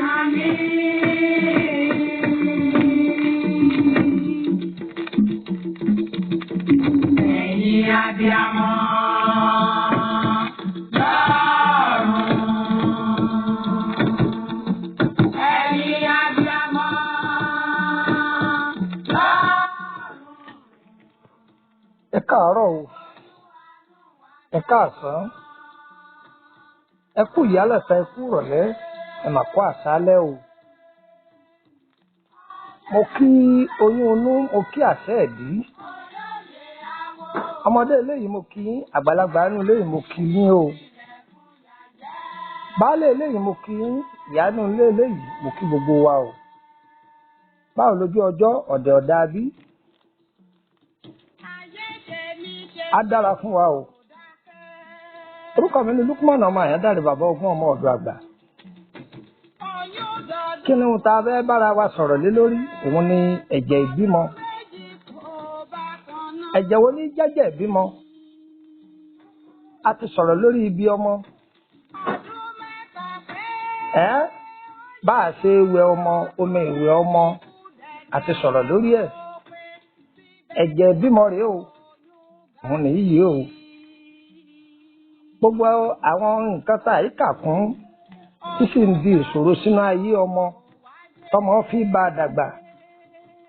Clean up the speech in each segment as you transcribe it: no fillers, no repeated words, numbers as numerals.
hàn mí. Ẹ̀yin abiyamọ lọ́run. Ẹ̀yin abiyamọ lọ́run. Ẹ káàárọ̀ o, ẹ káàsán, ẹ kú ìyálẹ̀ta, ẹ kú ìrọ̀lẹ́, ẹ mà kú àṣálẹ́ o. Mo kí oyún inú, mo kí àṣẹ ẹ̀dí. Ọmọdé eléyìí mo kí yín, àgbàlagbà inú eléyìí mo kí yín o. Baálé eléyìí mo kí yín, ìyá inú ilé eléyìí mo kí gbogbo wa o. Báwo lójú ọjọ́ ọ̀dẹ̀ ọ̀dà bí? Á dára fún wa o. Orúkọ mi ni Lukman ọmọ Àyándàrè, bàbá ogún ọmọ ọ̀dọ̀ àgbà. Kí ni ohun tá a fẹ́ bára wa sọ̀rọ̀ lé lórí? Òun ni ẹ̀jẹ̀ ìbímọ. Ẹ̀jẹ̀ wo ní jẹ́jẹ̀ ìbímọ? A ti sọ̀rọ̀ lórí ibi ọmọ. Ẹ́ bá a ṣe wẹ ọmọ, omi ìwẹ̀ ọmọ, a ti sọ̀rọ̀ lórí ẹ̀. Ẹ̀jẹ̀ ìbímọ rèé o, òun nìyí yìí o. Gbogbo àwọn nǹkan tá a yí kà kún tí sì ń di ìṣòro sínú ayé ọmọ tọmọ fi bá a dàgbà,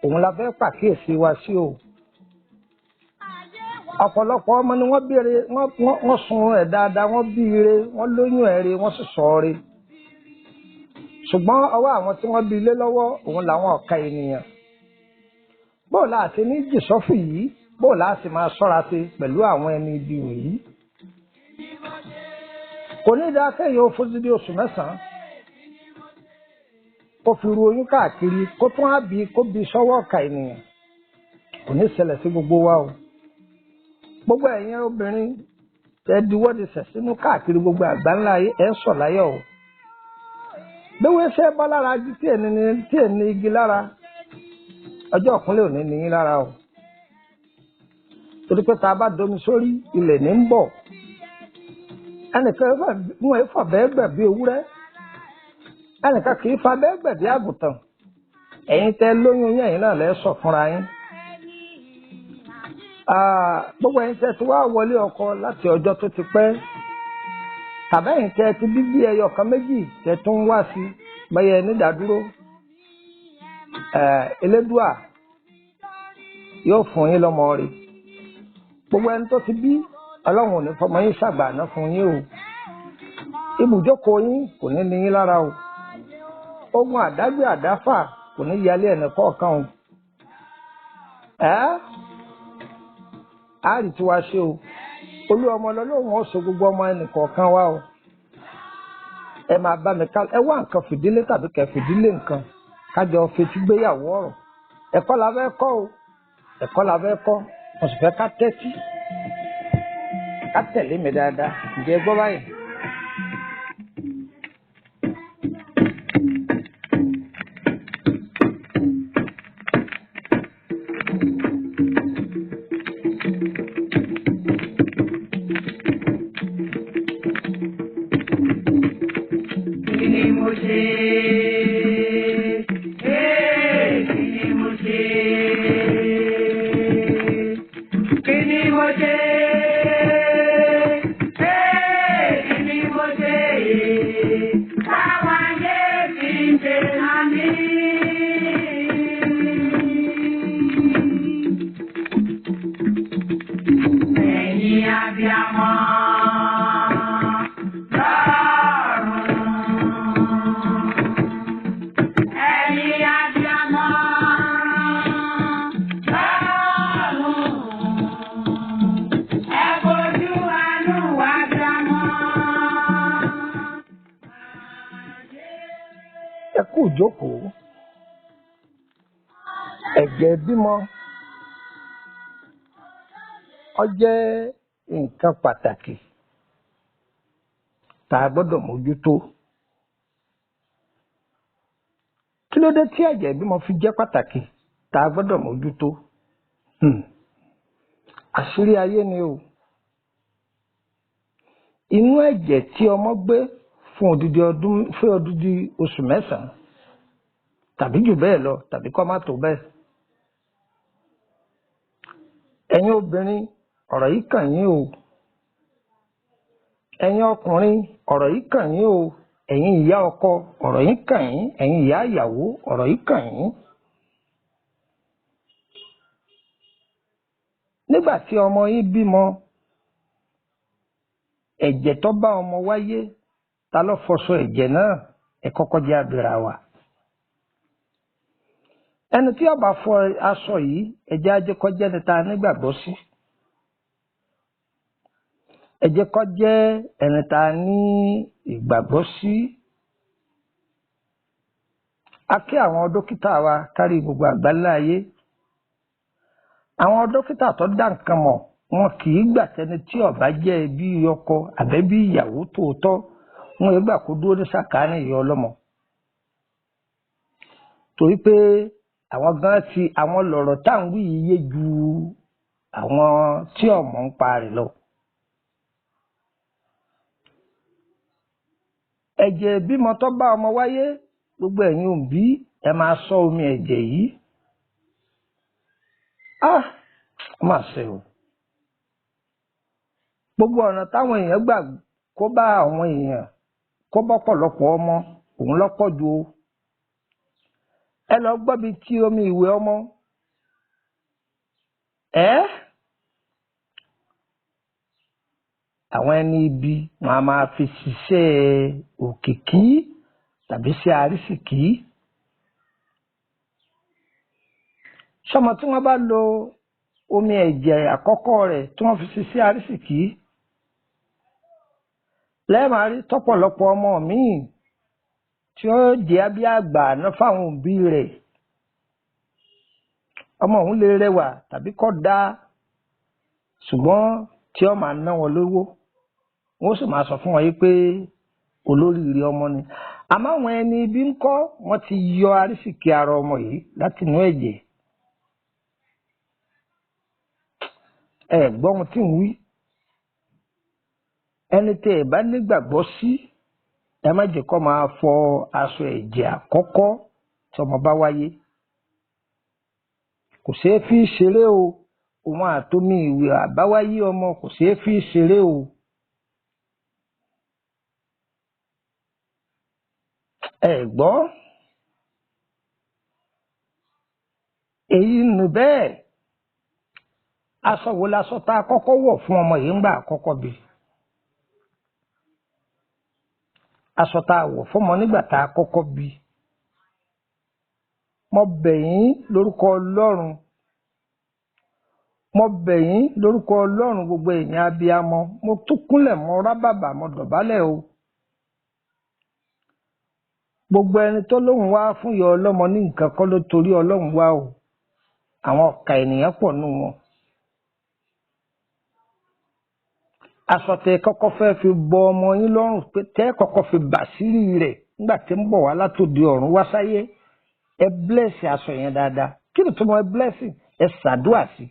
òun la fẹ́ pàkíyèsí wa sí o. Ọ̀pọ̀lọpọ̀ ọmọ ni wọ́n béèrè, wọ́n sun ẹ̀ dáadáa, wọ́n bí ire, wọ́n lóyún ẹ̀ re, wọ́n sì sọ ọ́ re. Ṣùgbọ́n ọwọ́ àwọn tí wọ́n bí ilé lọ́wọ́ òun làwọn ọ̀ka ènìyàn. Bóò la àti ní jìsọ́fù yìí, bóò la sì máa ṣọ́ra sí pẹ̀lú àwọn ẹni ibi wọ̀nyí. Kò ní dáa kéèyàn ó fojú bí oṣù mẹ́sàn-án kó fi ru oyún káàkiri, kó tún á bí kó bí sọ́wọ́ ọ̀ka ènìyàn. Kò ní ṣẹlẹ̀ sí gbogbo wa o. Gbogbo ẹ̀yin obìnrin tẹ diwọ́ di sẹ̀ sínú káàkiri gbogbo àgbáńlá ayé, ẹ̀ ń sọ̀ láyọ̀ o. Bí wọ́n ṣe bọ́ lára igi tí èni igi lára, ọjọ́ ọ̀kúnlẹ̀ òní ní yín lára o. Torí pé tá a bá domi sórí, ilẹ̀ ní ń bọ̀. Ẹnìkan wọn fà bẹ́ẹ̀ gbẹ̀ bí ewúrẹ́, ẹnìkan kì í fa bẹ́ẹ̀ gbẹ̀ bí àgùntàn. Ẹ̀yin tẹ lóyún yín, ẹ̀yin náà lẹ́ sọ fúnra yín. Gbogbo ẹ̀yin tẹ ti wá wọlé ọkọ láti ọjọ́ tó ti pẹ́, tàbí ẹ̀yin tẹ ti bí bí ẹyọ kan méjì tẹ tún ń wá sí bẹ́yẹ nídàádúró, Elédùà yóò fún yín lọ́mọ rẹ̀. Gbogbo ẹni tó ti bí, Ọlọ́run ò ní fọmọ yín ṣàgbà àná fún yín o. Ibùjókòó yín kò ní ní yín lára o. Ogun àdágbé àdáfà kò ní yalé ẹnì kọ̀ọ̀kan o. Ẹ́ á rí tiwa ṣe o. Olú ọmọ lọ́lọ́run ó so gbogbo ọmọ ẹnì kọ̀ọ̀kan wa o. Ẹ máa bá mi ká, ẹ wá nǹkan fìdílé tàbí kẹ fìdílé nǹkan kájọ fetí gbéyàwó ọ̀rọ̀. Ẹ̀kọ́ la fẹ́ kọ́ o, ẹ̀kọ́ la fẹ́ kọ́. Mo sì fẹ́ ká tẹ́tí, ká tẹ̀lé mi dáadáa. Ǹjẹ́ ẹ gbọ́ báyìí? Kí ni mo ṣe? Ee, kí ni mo ṣe? Kí ni mo ṣe? Ee, kí ni mo ṣe? Táwọn ayé fi ń ṣe hàn mí. Ẹ̀yin abiyamọ lọ́run. Ẹ̀yin abiyamọ lọ́run. Ẹ fojú àánú wá bíamọ. Ẹ kú ìjókòó. Ẹ̀jẹ̀ bímọ ó jẹ́ nǹkan pàtàkì tá a gbọ́dọ̀ mójútó. Kí ló dé tí ẹ̀jẹ̀ ìbímọ fi jẹ́ pàtàkì tá a gbọ́dọ̀ mójútó? Àṣírí ayé ni o. Inú ẹ̀jẹ̀ tí ọmọ gbé fún odidi ọdún, fún odidi oṣù mẹ́sàn-án tàbí jù bẹ́ẹ̀ lọ, tàbí kó má tó bẹ́ẹ̀. Ẹ̀yin obìnrin, ọ̀rọ̀ yìí kàn yín o. Ẹ̀yin ọkùnrin, ọ̀rọ̀ yìí kàn yín o. Ẹ̀yin ìyá ọkọ, ọ̀rọ̀ yìí kàn yín. Ẹ̀yin ìyá ìyàwó, ọ̀rọ̀ yìí kàn yín. Nígbà tí ọmọ yín bímọ, ẹ̀jẹ̀ tó bá ọmọ wáyé, ta ló fọṣọ ẹ̀jẹ̀ náà? Ẹ kọ́kọ́ jẹ́ abìrà wa. Ẹni tí ó bá fọ aṣọ yìí, ẹ̀jẹ̀ ajé kó jẹ́ ẹni tá a nígbàgbọ́ sí. Ẹ jẹ́ kó jẹ́ ẹni tá a ní ìgbàgbọ́ sí. A kí àwọn dókítà wa kárí gbogbo àgbáńlá ayé. Àwọn dókítà tó dá nǹkan mọ̀, wọn kì í gbà tẹni tí ó bá jẹ́ ẹbí ọkọ àbẹ́bí ìyàwó tòótọ́, wọn yóò gbà kó dúró ní sàkáání ìyá ọlọ́mọ. Torí pé àwọn gan ti àwọn lọ̀rọ̀ tá à ń wí yìí yé ju àwọn tí ọmọ ń pa rẹ̀ lọ. Ẹ̀jẹ̀ ìbímọ tó bá ọmọ wáyé, gbogbo ẹ̀yin òbí ẹ máa ṣọ́ omi ẹ̀jẹ̀ yìí. Ah, má ṣe o. Gbogbo ọ̀nà táwọn èèyàn gbà kó bá àwọn èèyàn kó bọ́pọ̀lọpọ̀ ọmọ òun lọ́pọ̀ ju o. Ẹ lọ gbọ́ bí tí omi ìwẹ̀ ọmọ. Ẹ́ àwọn ẹni ibi wọn a máa fi ṣiṣẹ́ òkìkí tàbí ṣe àrísìkí. Sọmọ tí wọ́n bá lo omi ẹ̀jẹ̀ àkọ́kọ́ rẹ̀ tí wọ́n fi ṣiṣẹ́ àrísìkí, lẹ́ẹ̀máa rí tọ́pọ̀lọpọ̀ ọmọ míì tí ó jẹ́ bí àgbà àná fáwọn òbí rẹ̀. Ọmọ òun lè rẹwà tàbí kó dáa, ṣùgbọ́n tí ó máa ná wọn lówó, wọ́n sì máa sọ fún wọn yìí pé olóríire ọmọ ni. Àmọ́ àwọn ẹni ibi ń kọ́, wọ́n ti yọ àrísìkí ara ọmọ yìí láti inú ẹ̀jẹ̀. Ẹ gbọ́ ohun tí ń wí. Ẹni tẹ́ ẹ bá nígbàgbọ́ sí, ẹ má jẹ́ kó máa fọ aṣọ ẹ̀jẹ̀ àkọ́kọ́ tí ọmọ bá wáyé. Kò ṣeé fi ṣeré o. Òun àtomi ìwé àbáwáyé ọmọ kò ṣeé fi ṣeré o. Ẹ gbọ́. Èyí nù bẹ́ẹ̀. Aṣọ wo laṣọ tá a kọ́kọ́ wọ̀ fún ọmọ yìí ńgbà àkọ́kọ́ bí? Aṣọ tá a wọ̀ fọ́mọ nígbà tá a kọ́kọ́ bí. Mo bẹ̀ yín lórúkọ Ọlọ́run. Mo bẹ̀ yín lórúkọ Ọlọ́run gbogbo èèyàn abiyamọ. Mo tún kúnlẹ̀, mo rábàbà, mo dọ̀bálẹ̀ o. Gbogbo ẹni tó lóun wá fún ìyá ọlọ́mọ ní nǹkan kọ́ ló torí Ọlọ́run wá o. Àwọn ọ̀kà ènìyàn pọ̀ nù wọn. Aṣọ tẹ kọ́kọ́ fẹ́ fi bọ ọmọ yín lọ́rùn, pé tẹ kọ́kọ́ fi bàṣírí rẹ̀ nígbà tí ń bọ̀ wá látòdì ọ̀run wá sáyé, ẹ blẹ́sì aṣọ yẹn dáadáa. Kí ni tó mọ ẹ blẹ́sì? Ẹ ṣàdúà sí.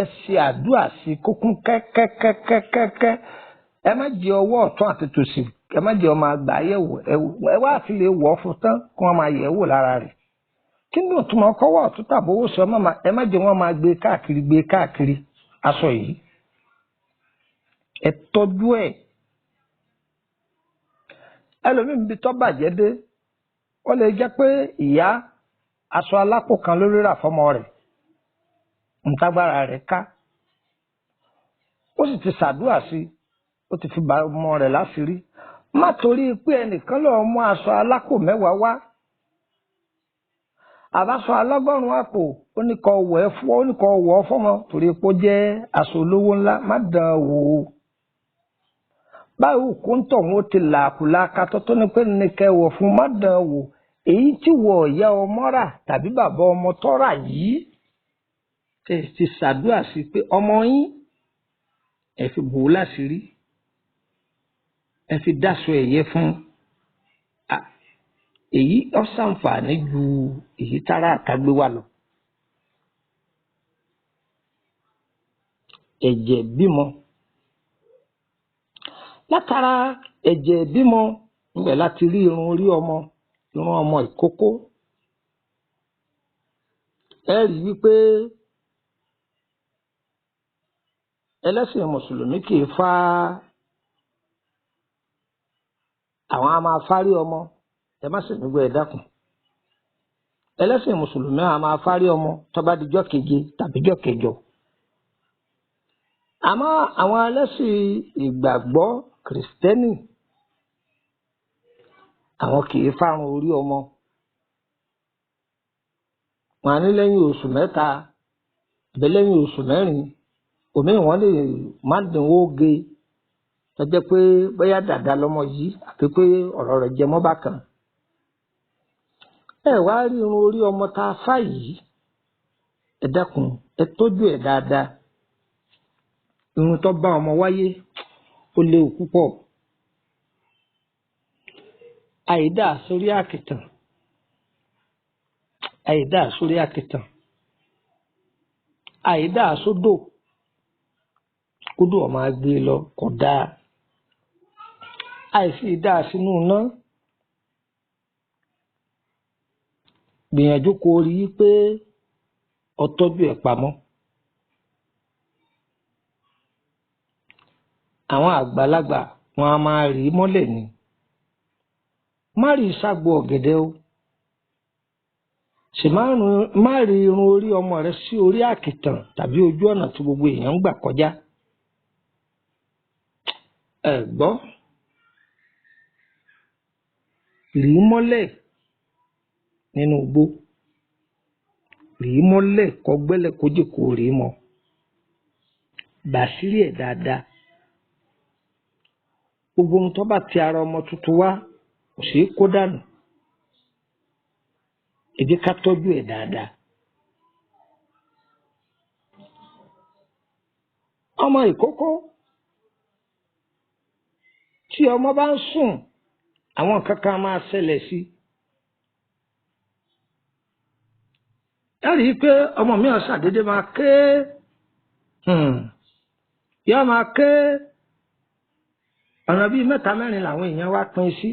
Ẹ ṣe àdúà sí kókún kẹ́kẹ́kẹ́kẹ́kẹ́. Ẹ má jẹ ọwọ́ ọ̀tún àti tòsì, ẹ má jẹ ọmọ àgbà yẹ̀wò. Ẹ wá fi lè wọ̀ ọ́ fún tán kí wọ́n máa yẹ̀ wò lára rẹ̀. Kí ni òtúmọ̀ kọ́wọ́ ọ̀tún tàbí owó sọ? Ẹ má jẹ́ wọ́n máa gbé káàkiri gbé káàkiri aṣọ yìí. Ẹ tọ́jú ẹ̀. Ẹlòmíín bí tọ́ bàjẹ́ dé, ó lè jẹ́ pé ìyá aṣọ alápò kan ló rírà fọ́mọ rẹ̀, ntágbára rẹ̀ ká. Ó sì ti ṣàdúrà sí i, ó ti fi ba ọmọ rẹ̀ láṣìírí. Má torí pé ẹnìkan lọ́ọ́ mú aṣọ alápò mẹ́wàá wá, àbáṣọ alọ́gọ́rùn-ún àpò, ó ní kó wọ̀ ẹ́ fún, ó ní kó wọ̀ ọ́ fọ́mọ torí pé ó jẹ́ aṣọ olówó ńlá. Má dán an wò ó. Báwo kó ń tọ̀ wọ́n ti làákùlàaka tó tó ní pé ní kẹ́ wọ̀ fún, má dán an wò. Èyí tí wọ̀ ìyá ọmọ rà tàbí bàbá ọmọ tó rà yìí, tẹ̀ ti ṣàdúrà sí pé ọmọ yín ẹ fi bò ó láṣìírí, ẹ fi dáṣọ ẹ̀yẹ fún un. Èyí ó ṣàǹfààní ju èyí tára àtàgbé wa lọ. Ẹ̀jẹ̀ bímọ. Látara ẹ̀jẹ̀ ìbímọ ńbẹ̀ láti rí irun orí ọmọ, irun ọmọ ìkókó. Ẹ rí wípé ẹlẹ́sìn mùsùlùmí kì í fá, àwọn a máa fárí ọmọ. Ẹ má sì nígbà, ẹ dákun. Ẹlẹ́sìn mùsùlùmí a máa fárí ọmọ tó bá di jọ́ keje tàbí jọ́ kẹjọ. Àmọ́ àwọn ẹlẹ́sìn ìgbàgbọ́ kìrìsìtẹ́nì, àwọn kì í fárun orí ọmọ. Wọn á ní lẹ́yìn oṣù 3 àbí lẹ́yìn oṣù 4, òmíì wọn lè má dínwó ge, tó jẹ́ pé bóyá dàda lọmọ yìí àbí pé ọ̀rọ̀ rẹ̀ jẹ mọ́ bákan. Ẹ wá rí irun orí ọmọ tá a fá yìí, ẹ dákun, ẹ tọ́jú ẹ̀ dáadáa. Irun tó bá ọmọ wáyé ó léwu púpọ̀. Àìdá sórí àkìtàn, àìdá sórí àkìtàn, àìdá sódò, kódò ọmọ agbé lọ kò dáa. Àìsí ìdá sínú iná. Gbìyànjú kó rí i pé o tọ́jú ẹ̀ pamọ́. Àwọn àgbàlagbà wọn a máa rí mọ́lẹ̀ ni. Má rí ságbo ọ̀gẹ̀dẹ̀ o. Sì má rí irun orí ọmọ rẹ sí orí àkìtàn tàbí ojú ọ̀nà tí gbogbo èèyàn ń gbà kọjá. Ẹ gbọ́, rí mọ́lẹ̀ nínú igbó, rí mọ́lẹ̀ kọgbẹ́lẹ̀ kójì kò rí mọ́. Bàṣírí ẹ̀ dáadáa. Gbogbo ohun tó bá ti ara ọmọ tuntun wá kò ṣeé kó dànù. Ẹ jẹ́ ká tọ́jú ẹ̀ dáadáa. Ọmọ ìkókó, tí ọmọ bá ń sùn, àwọn nǹkan kan máa ṣẹlẹ̀ sí i. Ẹ rí i pé ọmọ mi ò ṣàdédé máa ké, yóò máa ké. Ọ̀nà bíi 3 mẹ́rin làwọn èèyàn wá pín sí.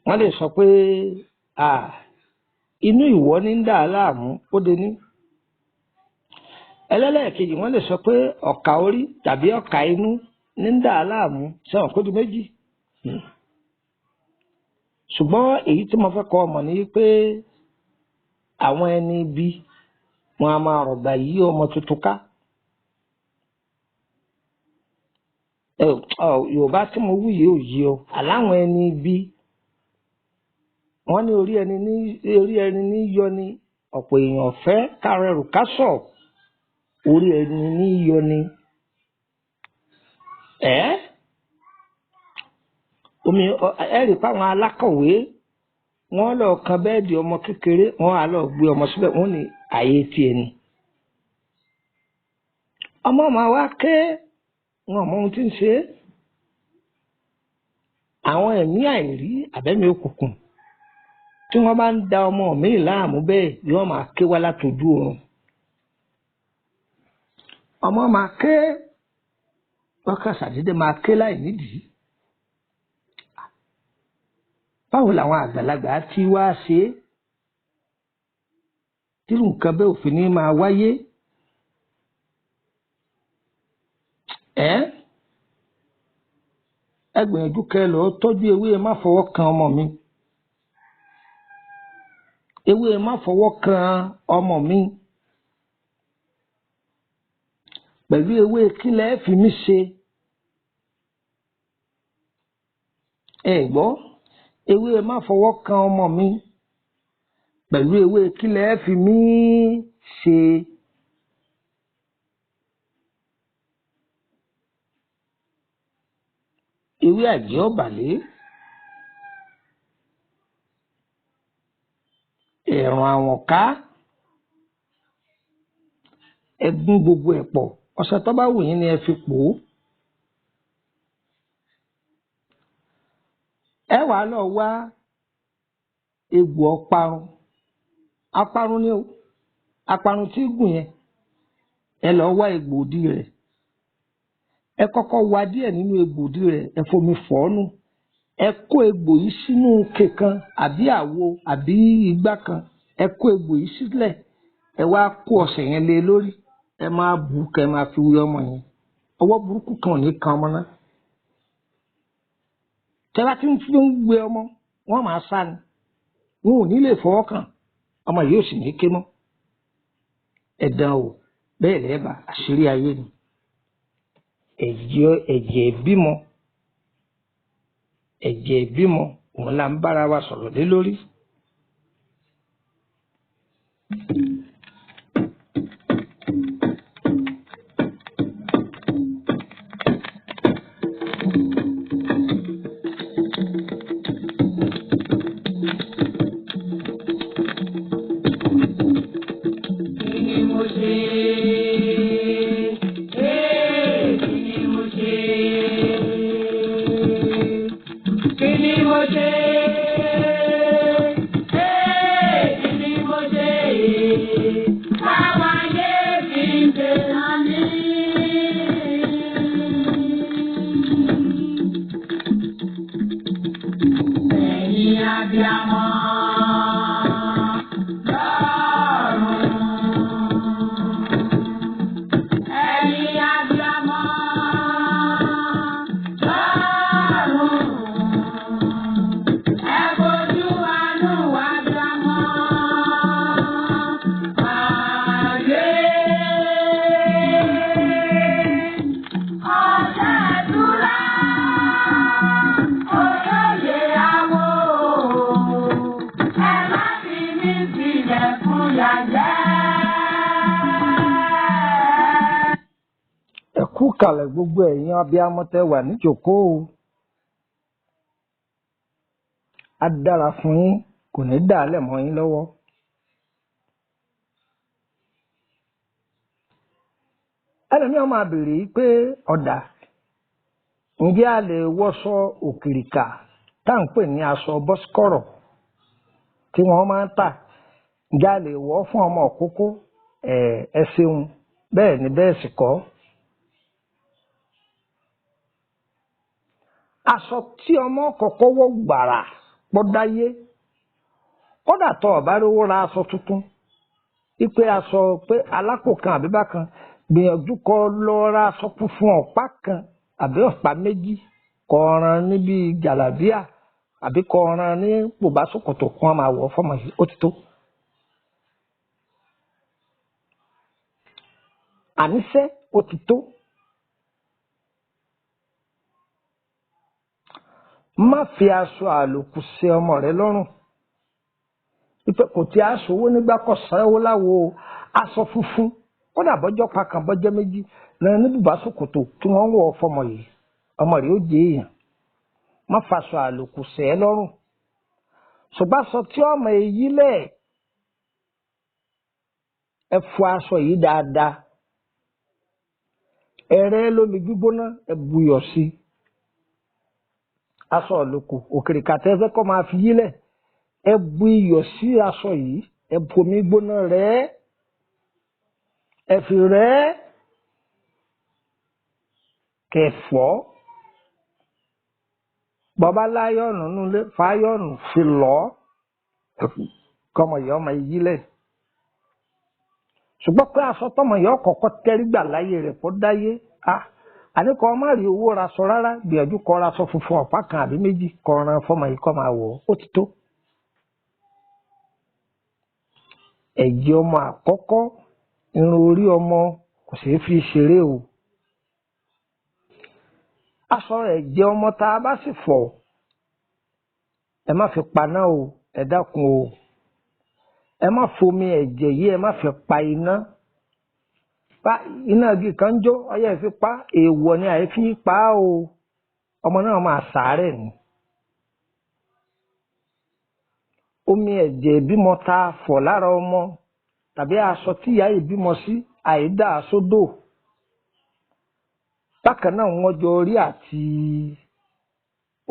Wọ́n lè sọ pé inú ìwọ ní ń dà á láàmú, ó de ní. Ẹlẹ́lẹ́ẹ̀kejì, wọ́n lè sọ pé ọ̀kà orí tàbí ọ̀kà inú ní ń dà á láàmú, sẹ́wọ̀n kó di méjì. Ṣùgbọ́n èyí tí mo fẹ́ kọ́ ọmọ ni pé àwọn ẹni ibi wọn a máa rọ̀gbà yí ọmọ tuntun ká. Yorùbá tí mo wí yìí ò yé o. Àláwọn ẹni ibi wọ́n ní orí ẹni ní yọ ni, ọ̀pọ̀ èèyàn fẹ́ kárẹ̀rù kásọ̀, orí ẹni ní yọ ni. Omi ẹ rí fáwọn alákọ̀wé, wọ́n lọ kan bẹ́ẹ̀dì ọmọ kékeré, wọ́n á lọ gbé ọmọ síbẹ̀, wọ́n ní ààyè tiẹ̀ ni. Ọmọ máa wá ké, wọn mọ ohun tí ń ṣe é. Àwọn ẹ̀mí àìrí àbẹ́mi òkùnkùn tí wọ́n bá ń da ọmọ mi láàmú bẹ́ẹ̀ yóò máa ké wá látọjú oorun. Ọmọ máa ké, wọ́n kàn ṣàdédé máa ké láì nídìí. Báwo làwọn àgbàlagbà ti wá ṣe é tírú nǹkan bẹ́ẹ̀ òfin ní máa wáyé? Ẹ gbìyànjú kẹ́ lọ tọ́jú ewé má fọwọ́ kan ọmọ mi. Ewé má fọwọ́ kan ọmọ mi. Pẹ̀lú ewé kílẹ̀ fi mí ṣe. Ẹ gbọ́, ewé má fọwọ́ kan ọmọ mi. Pẹ̀lú ewé kílẹ̀ fi mí ṣe. Ewé àjẹ́ ọ̀bàlé, ẹ̀rùn àwọ̀nká, ẹ gún gbogbo ẹ̀ pọ̀. Ọṣẹ tó bá wù yín ni ẹ fi pò ó. Ẹ wàá lọ wá egbò ọparun. Aparun ni o, aparun tí gùn yẹn, ẹ lọ wá egbò òdì rẹ̀. Ẹ kọ́kọ́ wá díẹ̀ nínú egbòdì rẹ̀, ẹ fomi fọ̀ ọ́ nù. Ẹ kó egbò yìí sínú ike kan àbí àwo àbí igbá kan. Ẹ kó egbò yìí sílẹ̀, ẹ wá kó ọṣẹ yẹn lé lórí, ẹ máa bù ú kẹ́ ẹ máa fi wé ọmọ yẹn. Ọwọ́ burúkú kan ò ní kan ọmọ náà. Tẹ́lá tí ń fi ń wé ọmọ, wọ́n máa sá ni, wọn ò ní lè fọwọ́ kàn ọmọ yìí, ò sì ní ké mọ́. Ẹ̀dán o, bẹ́ẹ̀ lẹ́ẹ̀bà àṣírí ayé ni. Ẹ̀jẹ̀ ìbímọ, ẹ̀jẹ̀ ìbímọ òun là ń bára wa sọ̀rọ̀ lé lórí. Kí ni mo ṣe? Ee, kí ni mo ṣe? Kí ni mo ṣe? Ee, kí ni mo ṣe? Táwọn ayé fi ń ṣe hàn mí. Ẹ̀yin abiyamọ lọ́run. Ẹ̀yin abiyamọ lọ́run. Ẹ fojú àánú abiyamọ ayé. Ọ̀sẹ̀ ìtura, olóye àwọ̀, ẹ má fi mí sílẹ̀ fún yàjẹ́. Ẹ kú kalẹ̀ gbogbo ẹ̀yin abiyamọ tẹ́ wà níjókòó o. Á dára fún yín, kò ní dàálẹ̀ mọ́ yín lọ́wọ́. Ẹlòmíràn máa béèrè yìí pé ọ̀dà, ǹjẹ́ a lè wọṣọ òkìrìkà tá à ń pè ní aṣọ bọ́síkọ̀rọ̀ tí wọ́n máa ń tà, ǹjẹ́ a lè wọ̀ ọ́ fún ọmọ òkókó? Ẹ ṣeun, bẹ́ẹ̀ ni, bẹ́ẹ̀ sì kọ́. Aṣọ tí ọmọ kọ́kọ́ wọ̀ gbàrà pọ́dáyé, kódà tó o bá rówó ra aṣọ tuntun, ipe aṣọ pé alápò kan àbí bákan, gbìyànjú kó lọ ra aṣọ funfun ọ̀pá kan àbí ọ̀pá méjì, kó rán níbi jàlábíà àbí kó rán ní bùbá ṣòkòtò kó máa wọ̀ fọmọ yìí, ó ti tó. Àníṣe ó ti tó. Má fi aṣọ àlòkù ṣe ọmọ rẹ lọ́rùn. Ipe kò tí a sòwò nígbà kọ sanwó láwo aṣọ funfun, kódà bọ́jọ́ pa kan bọ́jọ́ méjì lẹ́nu ní bùbá ṣòkòtò tí wọ́n ń wọ̀ fọmọ yìí, ọmọ rẹ ó jẹ èèyàn. Má faṣọ àlòkù ṣe é lọ́rùn. Ṣùgbọ́n aṣọ tí ọmọ èyí lẹ̀, ẹ fọ aṣọ yìí dáadáa, ẹ rẹ́ lómi gbígbóná, ẹ buyọ̀ sí i. Aṣọ àlòkù òkèrèkà tẹ́ fẹ́ kọ́ máa fi yílẹ̀, ẹ bu iyọ̀ sí aṣọ yìí, ẹ bu omi gbóná rẹ́, ẹ fi rẹ́ kẹfọ́. Bàbá láyọ̀nù nulẹ̀, fáyọ̀nù fi lọ́ kọ́mọ yìí ọmọ yìí lẹ̀. Ṣùgbọ́n pé aṣọ tọmọ yìí ọkọ̀ọ̀kọ̀ tẹ́rí gbà láyé rẹ̀ kó dáyé, àní kọ́ má rí owó raṣọ rárá, gbìyànjú kọ́ raṣọ funfun ọ̀pá kan àbí méjì kọ́ ran fọmọ yìí kọ́ máa wọ̀, ó ti tó. Ẹ̀jẹ̀ ọmọ àkọ́kọ́, irun orí ọmọ kò ṣeé fi ṣeré o. Aṣọ ẹ̀jẹ̀ ọmọ tá a bá sì fọ̀, ẹ má fi paná o, ẹ dákun o. Ẹ má fomi ẹ̀jẹ̀ yìí, ẹ má fi pa iná. Pa iná igi kan jó, ọyẹ́ ẹ fi pa, èèwọ̀ ni àyè fi pa á o. Ọmọ náà máa sàárẹ̀ ni. Omi ẹ̀jẹ̀ ìbímọ tá a fọ̀ lára ọmọ tàbí aṣọ tí ìyá ìbímọ sí, àìdá sódò. Bákan náà wọ́n jọ orí àti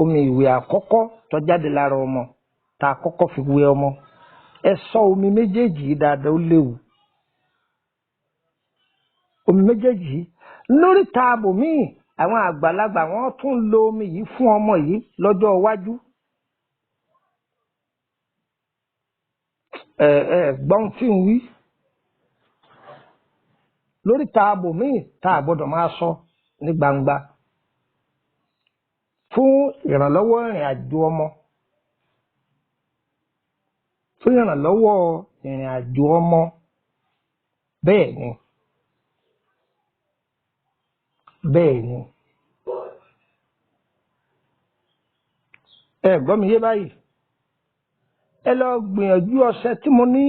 omi ìwẹ̀ àkọ́kọ́ tó jáde lára ọmọ tá a kọ́kọ́ fi wẹ ọmọ. Ẹ ṣọ́ omi méjèèjì yìí dáadáa, ó léwu. Omi méjèèjì yìí lórí taabò míì, Àwọn àgbàlagbà wọ́n tún lo omi yìí fún ọmọ yìí lọ́jọ́ iwájú. Ẹ ẹ gbọ́n tí ń wí lórí taabo míì tá a gbọ́dọ̀ máa sọ ní gbangba fún ìrànlọ́wọ́ ìrìn àjò ọmọ, fún ìrànlọ́wọ́ ìrìn àjò ọmọ. Bẹ́ẹ̀ ni, bẹ́ẹ̀ ni. Ẹ gbọ́ mi yé báyìí. Ẹ lọ gbìyànjú ọṣẹ tí mo ní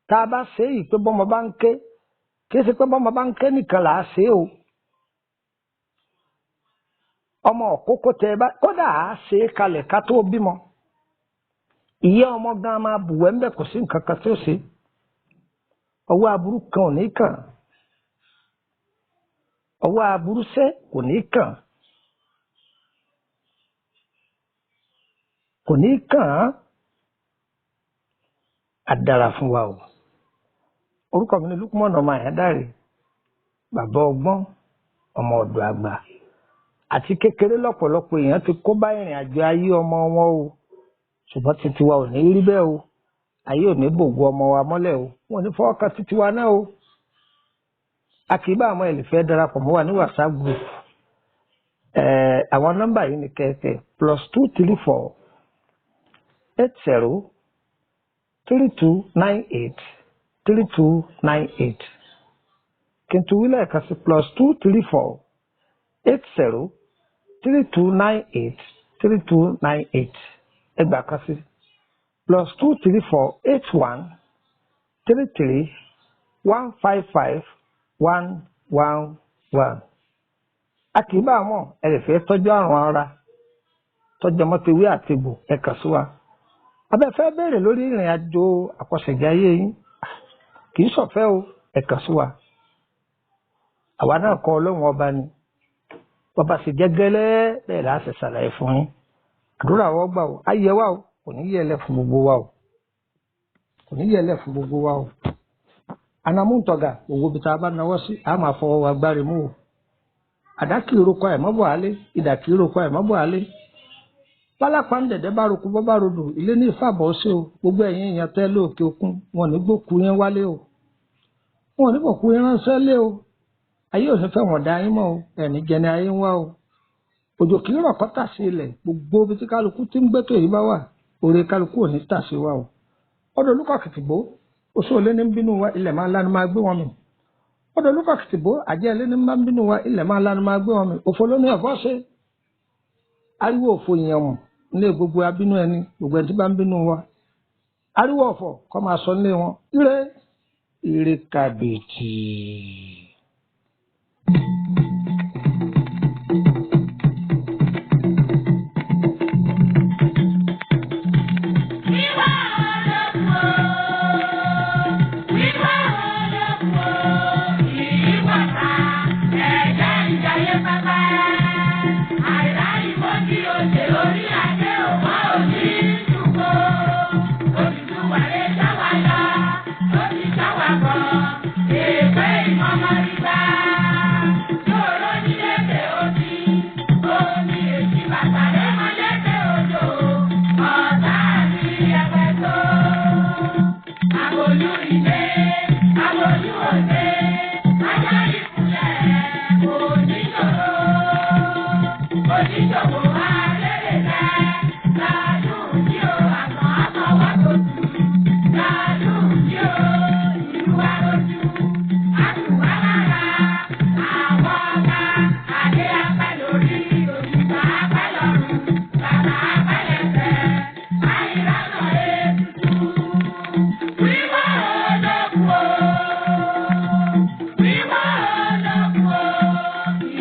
tá a bá ṣe é yìí pé bọ́mọ bá ń ké, kì í ṣe pé bọ́mọ bá ń ké nìkan là á ṣe é o. Ọmọ òkókó tẹ ẹ bá kódà á ṣe é kalẹ̀ ká tó bímọ. Ìyá ọmọ gan máa bùwẹ́ ńbẹ̀, kò sí nǹkan kan tí ó ṣe. Ọwọ́ aburú kan ò ní kàn. Ọwọ́ aburú sẹ́ kò ní kàn. Kò ní kàn án. Á dára fún wa o. Orúkọ mi ni Lukman ọmọ Àyándárè, bàbá ọgbọ́n, ọmọ ọ̀dọ̀ àgbà. Àti kékeré lọ́pọ̀lọpọ̀ èèyàn ti kó bá ìrìn àjò ayé ọmọ wọn o. Ṣùgbọ́n títí wa ò ní rí bẹ́ẹ̀ o. Ayé ò ní bògo ọmọ wa mọ́lẹ̀ o. Wọn ò ní fọwọ́ kan títí wa náà o. A kì í bá àwọn ẹlẹ́fẹ́ darapọ̀ mọ́ wa ní WhatsApp group. Àwọn nọ́mbà yìí ni kẹ̀kẹ́ +234 80 3298 3298. Kí n tún wí lẹ́ẹ̀kan sí +234 80 3298 3298. Ẹgbàá kan sí +234 81 33 155 111. A kì í bá àwọn ẹlẹ́fẹ́ tọ́jú àrùn ara tọ́jú ọmọ tewé àtegbò, ẹ kàn sí wa. Abẹ́fẹ́ béèrè lórí ìrìn àjò àkọsẹ̀jáyé yín, kì í ṣọ̀fẹ́ o, ẹ kàn sí wa. Àwa náà kọ́ Ọlọ́run ọba ni. Bàbá sì jẹ́ gẹ́lẹ́ bẹ́ẹ̀ là á sì ṣàlàyé fún yín. Àdúrà wọ́n gbà o, ayé wa o, kò ní yẹlẹ̀ fún gbogbo wa o. Kò ní yẹlẹ̀ fún gbogbo wa o. Anamúntọ̀gà gbogbo ibi tá a bá nawọ́ sí, a máa fọwọ́ wa gbárí mú o. Àdá kì í roko àìmọ́bọ̀ alé, idà kì í roko àìmọ́bọ̀ alé. Pálápàá ń dẹ̀dẹ̀ bá roko bọ́ bá rodò, ilé ní ìfàbọ̀ ṣe o. Gbogbo ẹ̀yin èèyàn tẹ́ lóòkè òkun, wọn ò ní gbókù yín wálé o. Wọn ò ní bòkú yín ránṣẹ́ lé o. Ayé ò ní fẹ́ wọ̀n dá yín mọ́ o, ẹ̀ní jẹni ayé ń wá o. Òjò kì í rọ̀ kọ́ tà sí ilẹ̀, gbogbo ibi tí kálukú ti ń gbẹ́tò yìí bá wà, oore kálukú ò ní tà sí wa o. Ọ̀dọ̀ Olúkọ̀kìtìgbó, oṣó olé ní ń bínú wa, ilẹ̀ máa lanu máa gbé wọn mì. Ọ̀dọ̀ Olúkọ̀kìtìgbó, àjẹ́ ilé ní máa ń bínú wa, ilẹ̀ máa lanu máa gbé wọn mì. Òfò ló ní ẹ̀fọ́ ṣe. Ariwo òfò yẹn mọ̀ nílé gbogbo abínú ẹni, gbogbo ẹni tí bá ń bínú wa. Ariwo ọ̀fọ̀ kọ́ máa sọ nílé wọn. Ire, ire kàbìtì. Wíwá olóko, wíwá olóko, ìyíwàta, ẹ̀dá ìjayé pápá. Àìrá ìmọ̀jì òṣè orí adé òwá òní ṣùgbọ́. Odùduwà lè dá wa lọ, ó ti dá wa bọ̀, èèpẹ̀ ìmọ̀mọ́ rí bá. Yóò ní lẹ́sẹ̀ òdì, omi èsì bàtà lẹ́mọ lẹ́sẹ̀ odò, ọ̀tá mi ẹgbẹ́ tó. Àbòlú ilé, àbòlú òde, ajá ìkúlẹ̀, oníṣòro. Oníṣòwò alẹ́lẹ̀ rẹ̀, ládùn tí ó àtàn àtọwọ́ tó tù. Ládùn tí ó ìlú wa lójú, àtùwá lára, àwọn ọ̀gá, adé apẹ́ lórí, òṣùpá apẹ́ lọ́rùn, bàbá apẹ́ lẹ́sẹ̀, àìrànà ètùtù. Wíwá olóko, wíwá olóko,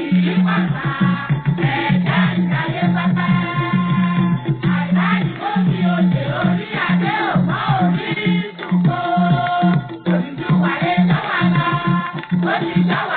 ìyípadà, ẹ̀dá ìdáyé pápá. Àìrá ìmọ̀sí òṣè orí adé òmò orí ìsúnkó. Odùduwà lè dá wa lọ, ó ti dá wa.